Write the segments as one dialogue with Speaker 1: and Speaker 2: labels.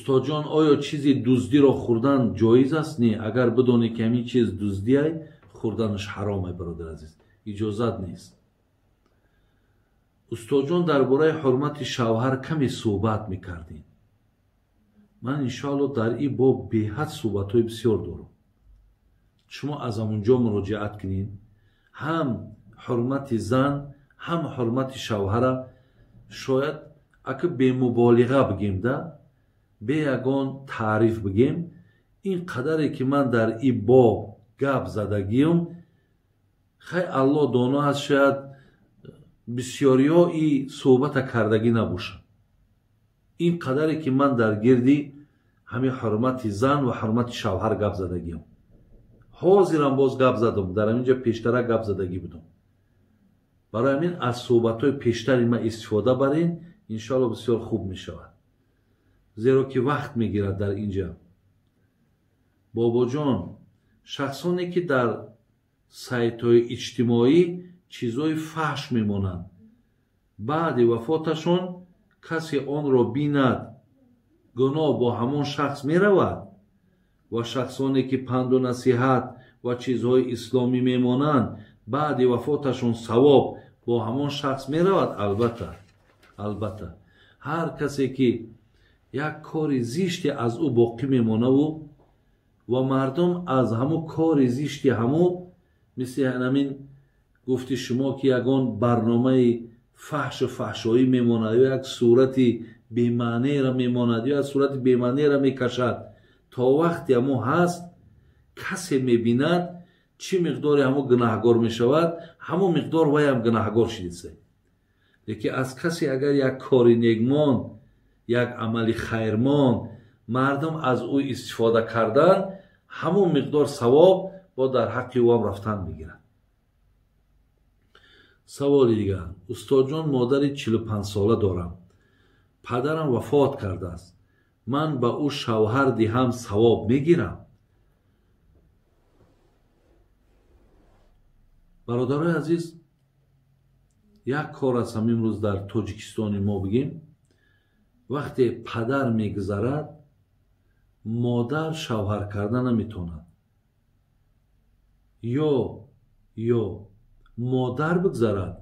Speaker 1: Устодҷон, оё чизи дуздиро хӯрдан ҷоиз аст? Не, агар бидонӣ ки ҳамин чиз дуздиай, хӯрданаш ҳаром ай, бародар азиз, иҷозат нест. Устодҷон, дар бораи ҳурмати шавҳар каме суҳбат мекардем. Ман иншоалло дар ин боб беҳад суҳбатҳои бисёр дорам. Шумо аз ҳамунҷо муроҷиат кунед. Ҳам ҳурмати зан, ҳам ҳурмати шавҳара шояд ака бемуболиға бигем да, бе ягон таъриф бигем, ин қадаре ки ман дар ин боб гап задагиам, хай Аллоҳ доно аст, шояд бисёриҳо и суҳбата кардагӣ набошад. Ин қадаре ки ман дар гирди ҳамин ҳурмати зан ва ҳурмати шавҳар гап задагиам, ҳозирам боз гап задам, дар ҳамин ҷо пештара гап задагӣ будам. Барои ҳамин аз суҳбатҳои пештари ман истифода барен, иншоалло бисёр хуб мешавад, зеро ки вақт мегирад дар инҷа. Бобоҷон, шахсоне ки дар сайтҳои иҷтимоӣ чизҳои фаҳш мемонанд, баъди вафоташон касе онро бинад, гуноҳ бо ҳамон шахс меравад? Ва шахсоне ки панду насиҳат ва чизҳои исломӣ мемонанд, баъди вафоташон савоб бо ҳамон шахс меравад? Албатта, албатта, ҳар касе ки як кори зиште аз ӯ боқӣ мемонаву ва мардум аз ҳамун кори зишти ҳамун, мисли ҳамин гуфти шумо ки ягон барномаи фаҳшу фаҳшоӣ мемонад ё як сурати бемаънеро мемонад ё як сурати бемаънеро мекашад, то вақте ҳамун ҳаст касе мебинад, чӣ миқдоре ҳамун гунаҳгор мешавад, ҳамун миқдор вайам гунаҳгор шидиса. Лекин аз касе агар як кори нек монд, як амали хайр монд, мардум аз ӯ истифода кардан, ҳамун миқдор савоб бо дар ҳаққи ӯам рафтан мегирад. Саволи дигар. Устодҷон, модари 45 сола дорам, падарам вафот кардааст, ман ба ӯ шавҳар диҳам савоб мегирам? Бародарои азиз, як кор аст ҳам имрӯз дар Тоҷикистони мо бигем, вақте падар мегузарад, модар шавҳар карда наметавонад, ё модар бигзарад,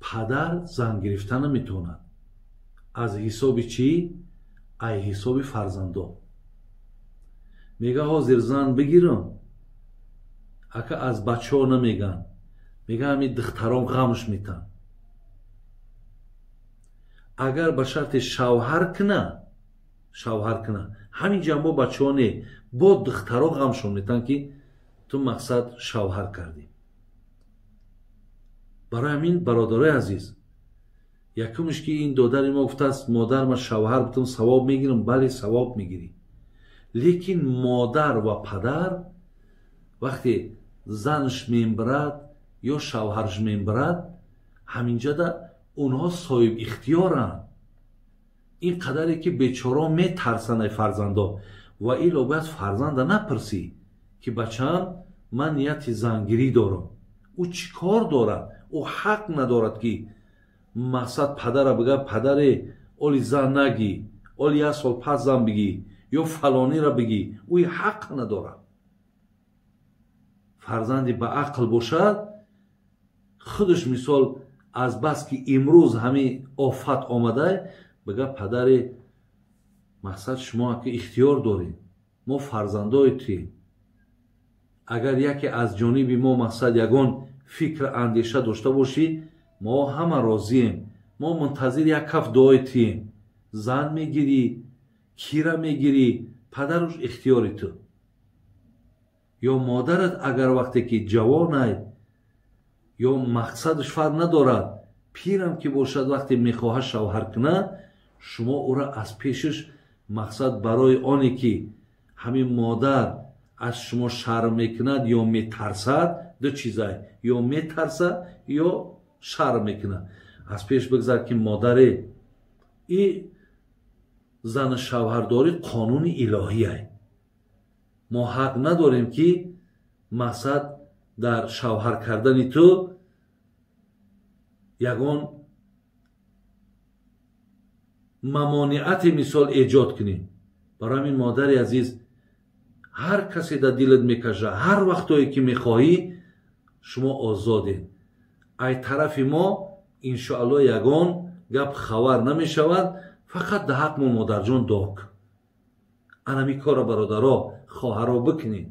Speaker 1: падар зан гирифта наметавонад. Аз ҳисоби чӣ? Ай ҳисоби фарзандо. Мега ҳозир зан бигирам, ака аз бачаҳо намеган, мега ҳамин духтарон ғамш метан. Агар ба шарти шавҳар куна, шавҳар куна, ҳамин ҷанбо бачаҳо не, бо духтаро ғамшон метан ки ту мақсад шавҳар кардӣ. Барои ҳамин бародарои азиз, якумш ки ин додари мо гуфтааст модар ман шавҳар бутам савоб мегирам, бале савоб мегирӣ, лекин модар ва падар вақте занаш мебарад ё шавҳараш мебарад, ҳаминҷода онҳо соҳиб ихтиёранд. Ин қадаре ки бечорао метарсанд ай фарзандо, ва ило бояд фарзанда напурсӣ ки бачаам ман нияти зангирӣ дорам. Ӯ чӣ кор дорад? Ӯ ҳақ надорад ки мақсад падара бига падаре оли зан нагӣ, оли як сол пас зан бигӣ ё фалонира бигӣ. Ӯ ҳақ надорад. Фарзанди ба ақл бошад, худаш мисол аз бас ки имрӯз ҳамин офат омада, бига падаре мақсад шумо ки ихтиёр доред, мо фарзандои туем, агар яке аз ҷониби мо мақсад ягон фикр андеша дошта бошӣ, мо ҳама розием, мо мунтазири як каф дуои туем. Зан мегирӣ, кира мегирӣ, падаруш ихтиёри ту. Ё модарат агар вақте ки ҷавонай ё мақсадаш фарқ надорад, пирам ки бошад, вақте мехоҳад шавҳар кунад, шумо ӯро аз пешаш мақсад барои оне ки ҳамин модар аз шумо шарм мекунад ё метарсад, ду чизай, ё метарсад ё шарм мекунад, аз пеш бигзар ки модаре и зану шавҳардорӣ қонуни илоҳиай, мо ҳақ надорем ки мақсад дар шавҳар кардани ту ягон мамониати мисол эҷод кунӣ. Барои ҳамин модари азиз, ҳар касе дар дилат мекаша, ҳар вақтое ки мехоҳӣ, шумо озодед. Ай тарафи мо иншоалло ягон гап хабар намешавад, фақат дар ҳақмон модарҷон док. Анами корро бародаро, хоҳаро бикунед,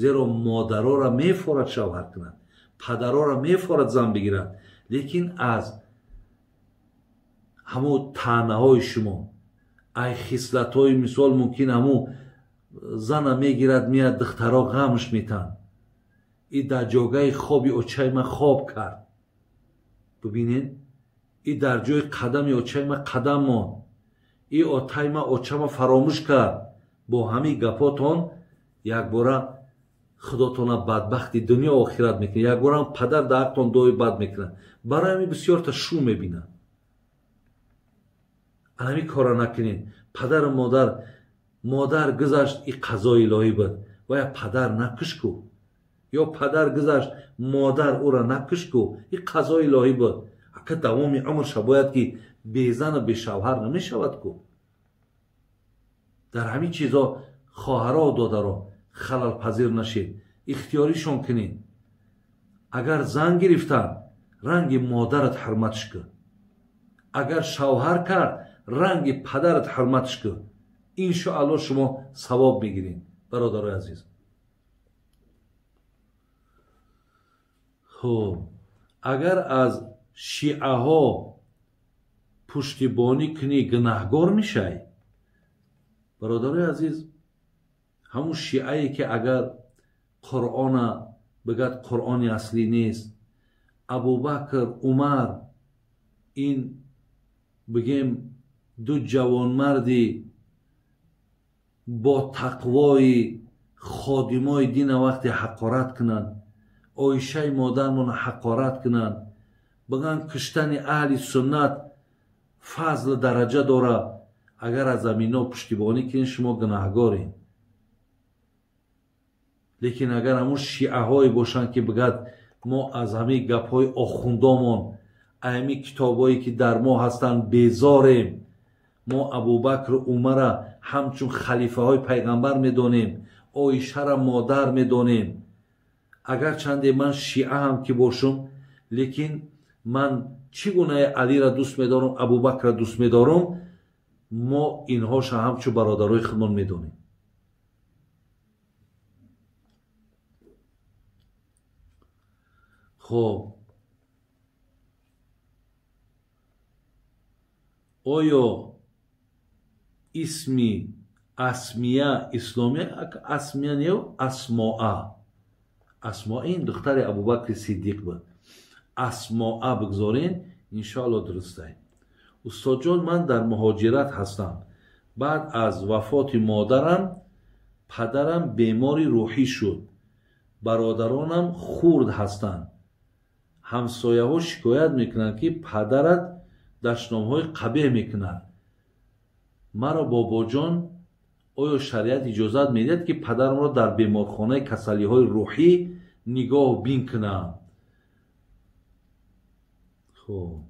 Speaker 1: зеро модарора мефорад шавҳар кунад, падарора мефорад зан бигирад, лекин аз ҳамун таънаҳои шумо, ай хислатҳои мисол мумкин ҳамун зана мегирад, меяд духтаро ғамш метанд. И дар ҷогаи хоби очаи ман хоб кард. Бибинед, и дар ҷои қадами очаи ман қадам монд. И отаи ман очама фаромӯш кард. Бо ҳамин гапотон якбора худотона бадбахти дунё охират мекунад, якбора падар дар ҳақтон дуои бад мекунад. Барои ҳамин бисёрта шу мебинад. Анами кора накунед. Падару модар, модар гузашт, и қазои илоҳӣ буд. Вая падар накуш ку. Ё падар гузашт, модар ӯра накуш ку. И қазои илоҳӣ буд. Ака давоми умрша бояд ки безану бешавҳар намешавад ку. Дар ҳамин чизо хоҳаро додаро халалпазир нашед, ихтиёришон кунед. Агар зан гирифтанд, ранги модарат ҳурматш кун. Агар шавҳар кард, ранги падарат ҳурматш кун. Иншоалло шумо савоб мегиред, бародарои азиз. Хуб, агар аз шиаҳо пуштибонӣ кунӣ, гунаҳгор мешавӣ. Бародарои азиз, ҳамун шиае ки агар Қуръона бигӯяд Қуръони аслӣ нест, Абубакр, Умар, ин бигем ду ҷавонмарди бо тақвои ходимои дина вақте ҳақорат кунанд, Оишаи модармона ҳақорат кунанд, бигӯянд куштани аҳли суннат фазл дараҷа дорад, агар аз амино пуштибонӣ кунед, шумо гунаҳгоред. Лекин агар ҳамун шиаҳое бошанд ки бигӯяд мо аз ҳамин гапҳои охундомон, ҳамин китобҳое ки дар мо ҳастанд безорем, мо Абубакру Умара ҳамчун халифаҳои пайғамбар медонем, Оишара модар медонем, агарчанде ман шиа ҳам ки бошум, лекин ман чӣ гунае Алира дӯст медорам, Абубакра дӯст медорам, мо инҳоша ҳамчун бародарои худмон медонем. Хоб, оё исми Асмия исломия? Асмия не, Асмоа. Асмоа ин духтари Абубакри Сиддиқ буд. Асмоа бигзорен, иншоалло дурустай. Устодҷон, ман дар муҳоҷират ҳастам. Баъд аз вафоти модарам падарам бемори рӯҳӣ шуд. Бародаронам хурд ҳастанд. Ҳамсояҳо шикоят мекунанд, ки падарат дашномҳои қабеҳ мекунад. Маро бобоҷон, оё шариат иҷозат медиҳад, ки падарамро дар беморхонаи касалиҳои рӯҳӣ нигоҳ бин кунам? Хуб,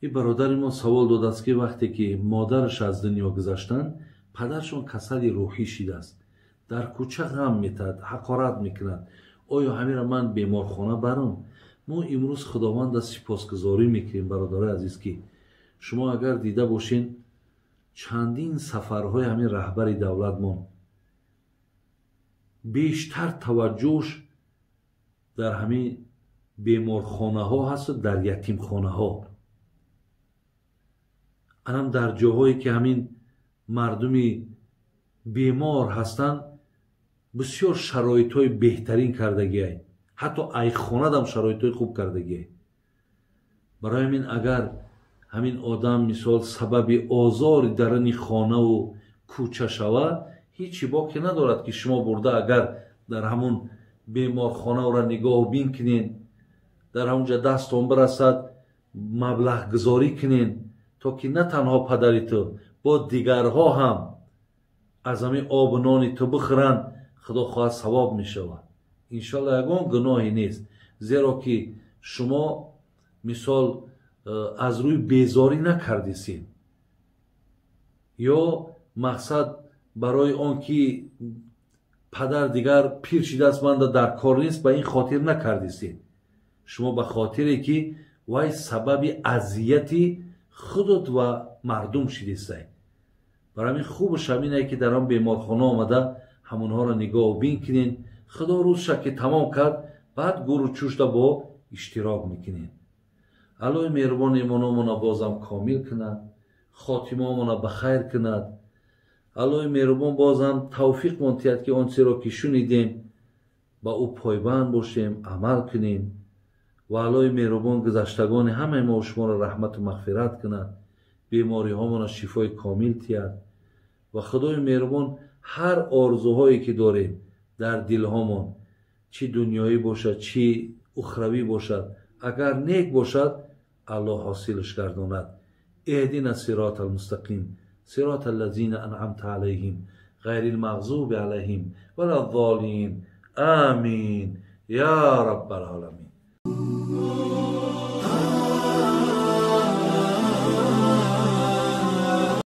Speaker 1: ин бародари мо савол додааст, ки вақте ки модараш аз дунё гузаштанд, падаршон касали рӯҳӣ шидааст, дар кӯча ғам метаҳад, ҳақорат мекунад. Оё ҳаминро ман беморхона барам? Мо имрӯз Худованда сипосгузорӣ мекунем, бародарои азиз, ки шумо агар дида бошед, чандин сафарҳои ҳамин раҳбари давлатмон бештар таваҷҷӯҳш дар ҳамин беморхонаҳо ҳасту дар ятимхонаҳо. Анам дар ҷоҳое ки ҳамин мардуми бемор ҳастанд, бисёр шароитҳои беҳтарин кардагиай. Ҳатто айхонадам шароитҳои хуб кардагиай. Барои ҳамин агар ҳамин одам мисол сабаби озори даруни хонаву кӯча шавад, ҳеҷ боке надорад, ки шумо бурда агар дар ҳамун беморхона ӯра нигоҳ бин кунед, дар ҳамунҷа дастон бирасад, маблағгузорӣ кунед, то ки на танҳо падари ту, бо дигарҳо ҳам аз ҳамин обу нони ту бихӯранд, худо хоҳад савоб мешавад. Иншалло ягон гуноҳе нест, зеро ки шумо мисол аз рӯи безорӣ накардисед ё мақсад барои он ки падар дигар пир шидааст, манда дар кор нест, ба ин хотир накардисед. Шумо ба хотире ки вай сабаби азияти худот ва мардум шидисай. Барои ҳамин хубаш ҳаминае ки дар он беморхона омада ҳамонҳоро нигоҳу бин кунед. Худо рӯзша ки тамом кард, баъд гуру чушда бо иштирок мекунед. Аллоҳи меҳрубон имономона бозам комил кунад, хотимаомона ба хайр кунад. Аллоҳи меҳрубон бозам тавфиқмон тиҳад, ки он чиро ки шунидем ба ӯ пойбанд бошем, амал кунем. Ва Аллоҳи меҳрубон гузаштагони ҳамаи мо шуморо раҳмату мағфират кунад, бемориҳомона шифои комил тиҳад. Ва Худои меҳрубон ҳар орзуҳое ки дорем дар дилҳомон, чӣ дунёӣ бошад, чӣ ухравӣ бошад, агар нек бошад, Аллоҳ ҳосилш гардонад. اهدنا الصراط المستقيم صراط الذين أنعمت عليهم غير المغضوب عليهم ولا الضالين آمين يا رب العالمين.